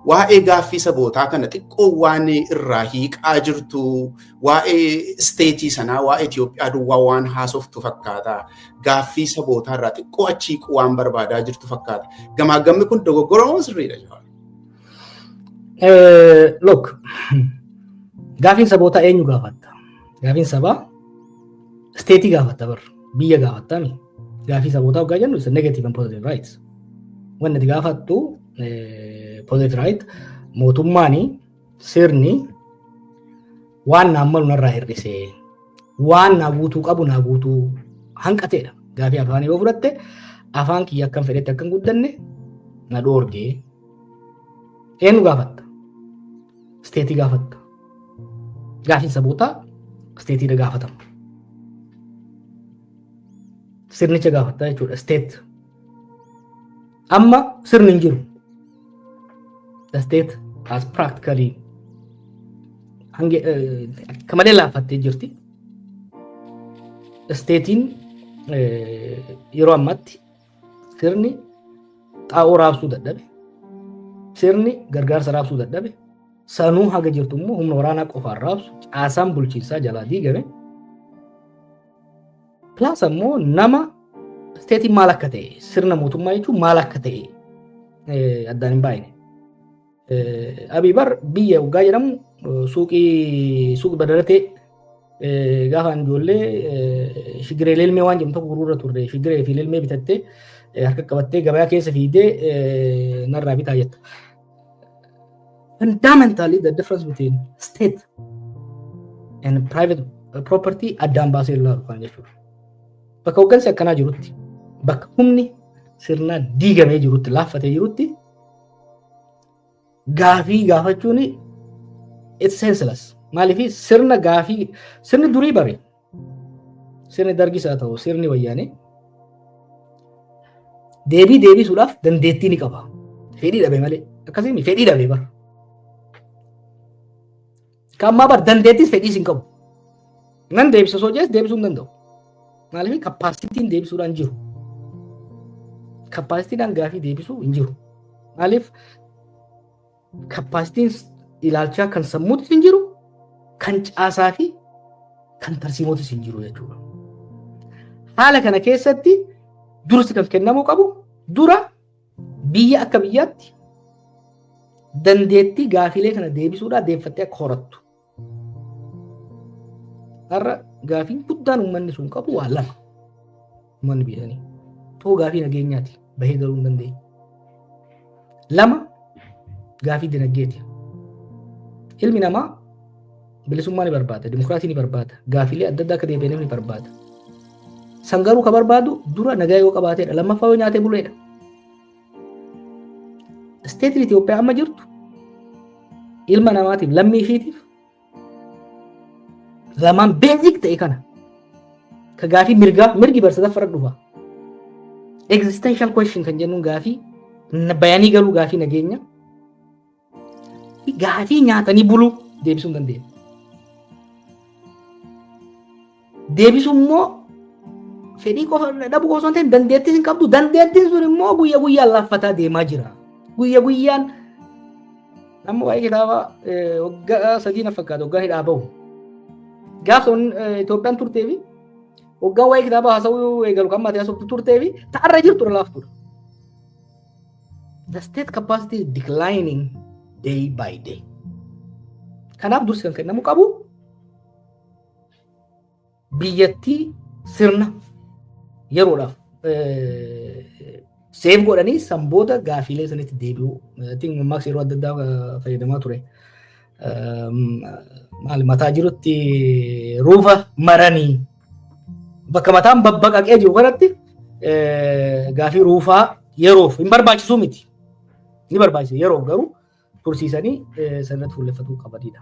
Waa'ee gaaffii sabootaa kana xiqqoo waan irraa hiiqaa jirtu, waa'ee state sanaa, waa'ee Itoophiyaa duwwaa waan haasoftu fakkaata. Gaaffii sabootaa irraa xiqqoo achi hiiquu waan barbaadaa jirtu fakkaata. Gamaagamni kun dogoggora moo sirriidha, Jawaar? Look, gaafiin sabootaa eenyu gaafatta? Gaafiin sabaa state gaafatta bar, biyya gaafattami. Gaafii sabootaa waggaa jennu isa negative and positive rights. Wanni ati gaafattu positive right, mootummaani sirni waan naan malu narraa hir'isee, waan naa guutuu qabu naa guutuu hanqateedha. Gaafii afaanii yoo fudhatte, afaan kiyya akkan fedhetti akkan guddanne na dhoorgee, eenyu gaafatta? State gaafatta. Gaafiin sabootaa stateiidha gaafatama. Sirnicha gaafatta jechuudha. State. Amma sirni hin jiru. The state has practically hange akka malee laaffattee jirti. Stateiin yeroo ammaatti sirni xaa'oo raabsuu dadhabe. Sirni gargaarsa raabsuu dadhabe. Sanuu haga jirtu immoo humna waraanaa qofaan raabsu, caasaan bulchiinsaa jalaa diigame. Plus ammoo nama stateiin maal akka ta'e, sirna mootummaa jechuun maal akka ta'e addaan hin baay'ine. Abii bar biyya waggaa jedhamu suuqii suuqii badaratee gaafa ijoollee shigiree lilmee waan jedhamu tokko gurgurra turre, shigiree fi lilmee bitattee harka qabattee gabayaa keessa fiidee narraa bitaa jetta. Fundamentally, the difference between state and private property addaan baasee ilaalu kan jechuudha. Bakka hooggansi akkanaa jirutti, bakka humni sirnaa diigamee jirutti, laaffatee jirutti, gaafii gaafachuun it's senseless. Maaliif sirna gaafii sirni durii bare, sirni dargis haa ta'u, sirni wayyaanee deebii deebisuudhaaf dandeettii ni qaba. Fedhii dhabe malee, akkasii fedhii dhabe bara. Kan ammaa bar dandeettis fedhiis hin qabu. Nan deebisa osoo jees deebisuu hin danda'u. Maaliif? Capacityn deebisuudhaan jiru. Capacitydhaan gaafii deebisuu hin jiru. Maaliif? Capacityn ilaalchaa kan sammuutis hin jiru, kan caasaa fi kan tarsiimootis hin jiru jechuudha. Haala kana keessatti dursi kan kennamuu qabu dura biyya akka biyyaatti dandeettii gaafiilee kana deebisuudhaa deeffattee akka horattu. Har'a gaafiin guddaan uummanni sun qabu waa lama. Uummanni biyya sanii. Tokko gaafii nageenyaati. Bahee galuu hin dandeenye. Lama gaafii dinagdeeti. Ilmi namaa bilisummaa ni barbaada, dimokiraasii ni barbaada, gaafiilee adda addaa akka deebi'aniif ni barbaada. San garuu ka barbaadu dura nagaa yoo qabaateedha. Lammaffaa yoo nyaatee buleedha. Stateiin Itoophiyaa amma jirtu ilma namaatiif, lammii ishiitiif lamaan basic ta'e kana ka gaafii mirgaa, mirgi barsa dhufa. Existential question kan jennuun gaafii bayanii galuu, gaafii nageenya, gaafii nyaatanii buluu deebisuu hin dandeenye. Deebisuu immoo fedhii qofa dhabuu qofa osoo hin ta'in dandeettis hin qabdu. Dandeettiin sun immoo guyya guyyaan laaffataa deemaa jira. Guyya guyyaan amma waa'ee kitaaba waggaa 3 na fakkaata waggaa hidhaa bahu. Gaaf sun Itoophiyaan turtee fi waggaa waa'ee kitaaba haasawuu eegalu kan maatii haasoftu turtee fi ta'arra jirtu laaftuudha. The state capacity is declining day by day. Kanaaf dursi kan kennamu qabu biyyattii sirna yeroodhaaf save godhanii san booda gaafiilee sanitti deebi'uu. I think mammaaksa yeroo adda addaa fayyadamaa ture. Maal, mataa jirutti ruufa maranii, bakka mataan babbaqaqee jiru kanatti gaafii ruufaa yeroof hin barbaachisuu miti. Ni barbaachisa, yeroof garuu tursiisanii sanatti fuulleffatuu qabanidha.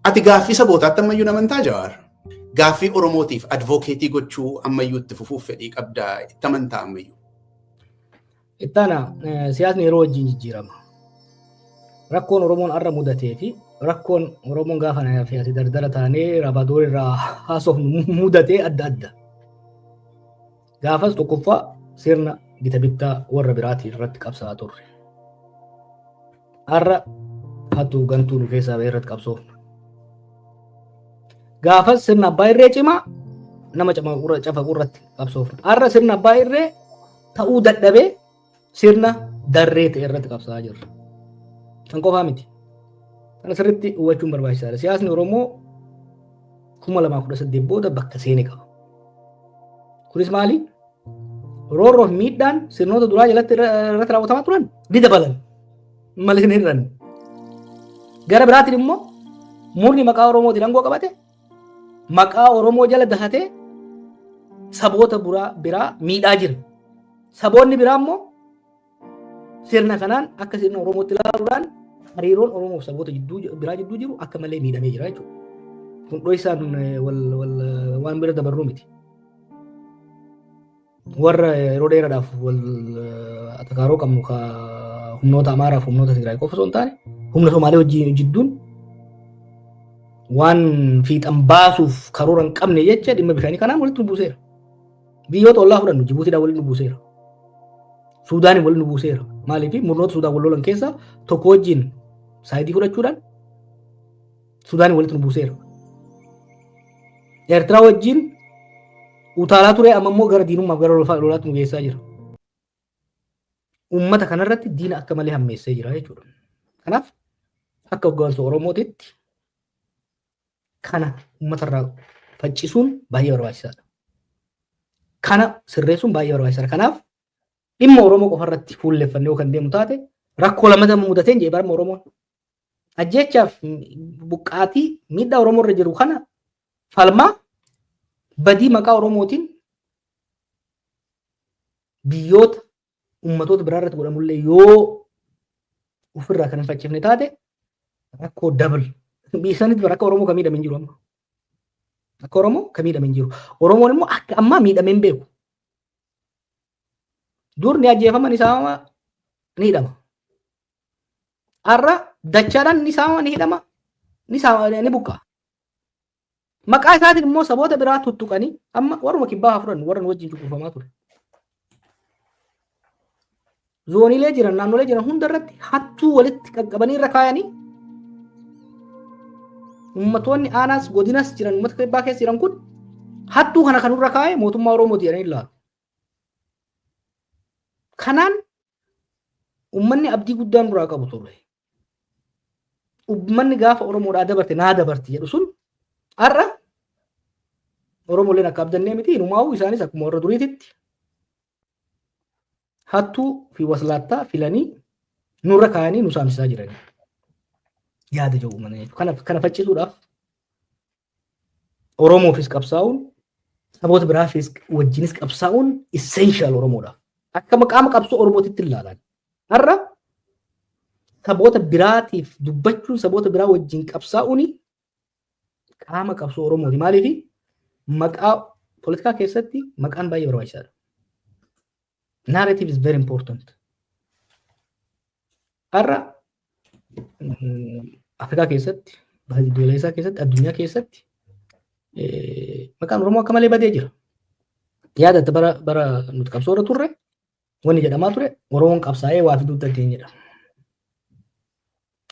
Ati gaaffii sabootaatti ammayyuu amantaa, Jawaar? Gaaffii Oromootiif advocate gochuu ammayyuu itti fufuuf fedhii qabdaa, itti amantaa ammayyuu? Ittaana, siyaasni yeroo wajjin jijjiirama. Rakkoon Oromoon har'a mudatee fi rakkoon Oromoon gaafa fi ati dardara taanee rabadoor irraa haasofnu mudatee adda adda. Gaafas tokkoffaa sirna gita bittaa warra biraatii irratti qabsaa'aa turre. Har'a hattuu gantuu nu keessaa ba'e irratti qabsoofna. Gaafas sirna abbaa irree cimaa nama cafaqu irratti qabsoofna. Har'a sirna abbaa irree ta'uu dadhabee sirna darree ta'e irratti qabsaa'aa jirra. Kan qofaa miti. Kana sirriitti hubachuun barbaachisaadha. Siyaasni Oromoo 2018 booda bakka seene qaba. Kunis maali? Roorroo fi miidhaan sirnoota duraa jalatti irratti raawwatamaa turan ni dabalan. Malee hin hir'anne. Gara biraatiin immoo murni maqaa Oromootiin aangoo qabate maqaa Oromoo jala dahatee saboota biraa miidhaa jira. Saboonni biraa immoo sirna kanaan akka sirna Oromootti ilaaluudhaan hariiroon Oromoo fi saboota biraa jidduu jiru akka malee miidhamee jira jechuudha. Kun dhoysaan waan bira dabarruu miti. Warra yeroo dheeraadhaaf wal atakaaroo qabnu ka humnoota Amaaraa fi humnoota Tigraay qofa osoo hin taane humna Somaalee wajjin jidduun waan fiixan baasuuf karoora hin qabne jecha dhimma bishaanii kanaan walitti nu buuseera. Biyyoota ollaa fudhannu Jibuutiidhaan walitti nu buuseera. Suudaaniin walitti nu buuseera. Maaliif murnoota Suudaan wal lolan keessaa tokko wajjin saayidii fudhachuudhaan Suudaaniin walitti nu buuseera. Eertiraa wajjin utaalaa ture, amma immoo gara diinummaaf gara lolaatti nu geessaa jira. Uummata kanarratti diina akka malee hammeessee jira jechuudha. Kanaaf akka hoggansa Oromootitti kana uummatarraa faccisuun baay'ee barbaachisaadha. Kana sirreessuun baay'ee barbaachisaadha. Kanaaf dhimma Oromoo qofarratti fuulleffannee yoo kan deemu taate rakkoo lamata mudateen jee barma Oromoon. Ajjeechaaf buqqaatii miidhaa Oromoo irra jiru kana falmaa badii maqaa Oromootiin biyyoota ummatoota biraa irratti godhamullee yoo ofirraa kan hin faccifne taate rakkoo double. Biyya sanitti bara akka Oromoo kan miidhame hin jiru amma. Akka Oromoo kan miidhame hin jiru. Oromoon immoo akka ammaa miidhamee hin beeku. Dur ni ajjeefama, ni saamama, ni hidhama. Har'a dachaadhaan ni saamama, ni hidhama, ni saamama, ni buqqa'a. Maqaa isaatiin immoo saboota biraa tuttuqanii amma warruma kibbaa haa fudhannu, warra nu wajjin cunqurfamaa ture. Zooniilee jiran, naannolee jiran hunda irratti hattuu walitti qaqqabanii irra kaayanii ummatoonni aanaas godinas jiran, uummata kibbaa keessa jiran kun hattuu kana kan irra kaa'e mootummaa Oromooti jedhanii ilaalu. Kanaan uummanni abdii guddaan duraa qabu ture. Uummanni gaafa Oromoodhaa dabarte naa dabarti jedhu sun har'a Oromooleen akka abdannee miti, inumaa'uu isaanis akkuma warra duriititti hattuu fi waslaattaa filanii nurra kaayanii nu saamsisaa jiranii. Yaada jedhu uummanni jechuudha. Kana faccisuudhaaf Oromoofis qabsaa'uun, saboota biraafis wajjinis qabsaa'uun essential Oromoodhaaf. Akka qaama qabsoo Oromootitti ilaalan. Har'a saboota biraatiif dubbachuun, saboota biraa wajjin qabsaa'uun qaama qabsoo Oromooti. Maaliif maqaa poolitikaa keessatti maqaan baay'ee barbaachisaadha. Narrative is very important. Har'a Afrikaa keessatti, baha giddugaleessaa keessatti, addunyaa keessatti maqaan Oromoo akka malee badee jira. Yaadatta, bara nuti qabsoo irra turre wanni jedhamaa ture Oromoon qabsaa'ee waa fiduu dandeenyedha.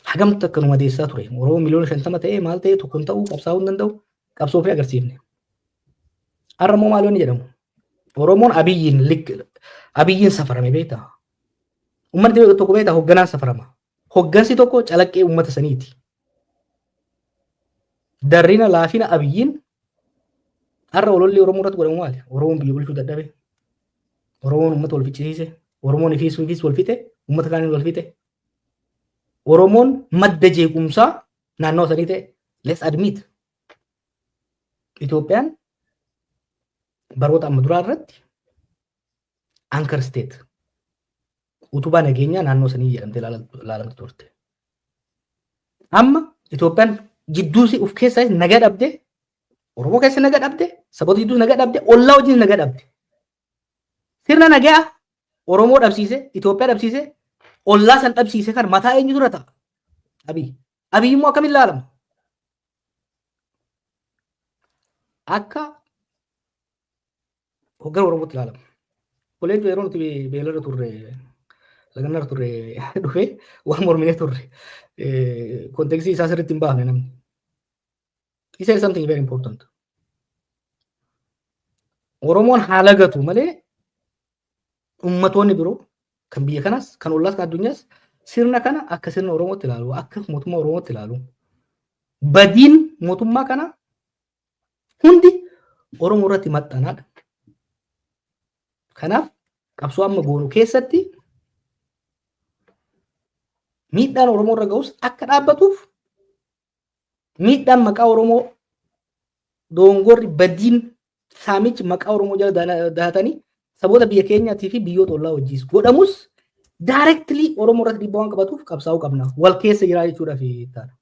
Hagamtu akka nu madeessaa ture. Oromoon 50 miliyoona ta'ee maal ta'ee tokko hin ta'uu, qabsaa'uu hin danda'u, qabsoo fi agarsiifne. Har'a immoo maal wanni jedhamu? Oromoon Abiyyiin Abiyyiin safarame beektaa? Uummanni tokko beektaa, hoogganaan safarama. Hoggansi tokko calaqqee uummata saniiti. Darrina laafina Abiyyiin har'a ololli Oromoo irratti godhamu maali? Oromoon biyya bulchuu dadhabe. Oromoon uummata wal ficcisiise. Oromoon ifiis ifiis wal fixe. Uummata kaaniin wal fixe. Oromoon madda jeequmsaa naannoo sanii ta'e. Let's admit. Itoophiyaan baroota amma duraa irratti anchor state, utubaa nageenyaa naannoo sanii jedhamtee ilaalamtu turte. Amma Itoophiyaan jidduu of keessaa nagaa dhabde, Oromoo keessa nagaa dhabde, saboota jidduu nagaa dhabde, ollaa wajjin nagaa dhabde. Sirna nagaa Oromoo dhabsiise, Itoophiyaa dhabsiise, ollaa san dhabsiise kan mataa eenyutu irra ta'a? Abiy. Abiy immoo akkamiin ilaalama? Akka hoggana Oromootti ilaalama. Koleejjoo yeroo nuti beelarra turre Lagannar turre dhufee waan morminee turre. Context ii isaa sirriitti hin baafne namni. He said something very important. Oromoon haala gatu malee ummatoonni biroo kan biyya kanaas, kan ollaas, kan addunyaas sirna kana akka sirna Oromootti ilaalu, akka mootummaa Oromootti ilaalu. Badiin mootummaa kana hundi Oromoo irratti maxxanaadha. Kanaaf qabsoo amma goonu keessatti miidhaan Oromoo irra ga'us akka dhaabbatuuf, miidhaan maqaa Oromoo, dongorri, badiin, saamichi maqaa Oromoo jala dahatanii saboota biyya keenyaatii fi biyyoota ollaa wajjis godhamus directly Oromoo irratti dhiibbaa waan qabatuuf qabsaa'uu qabna. Wal keessa jira jechuudha fi taana.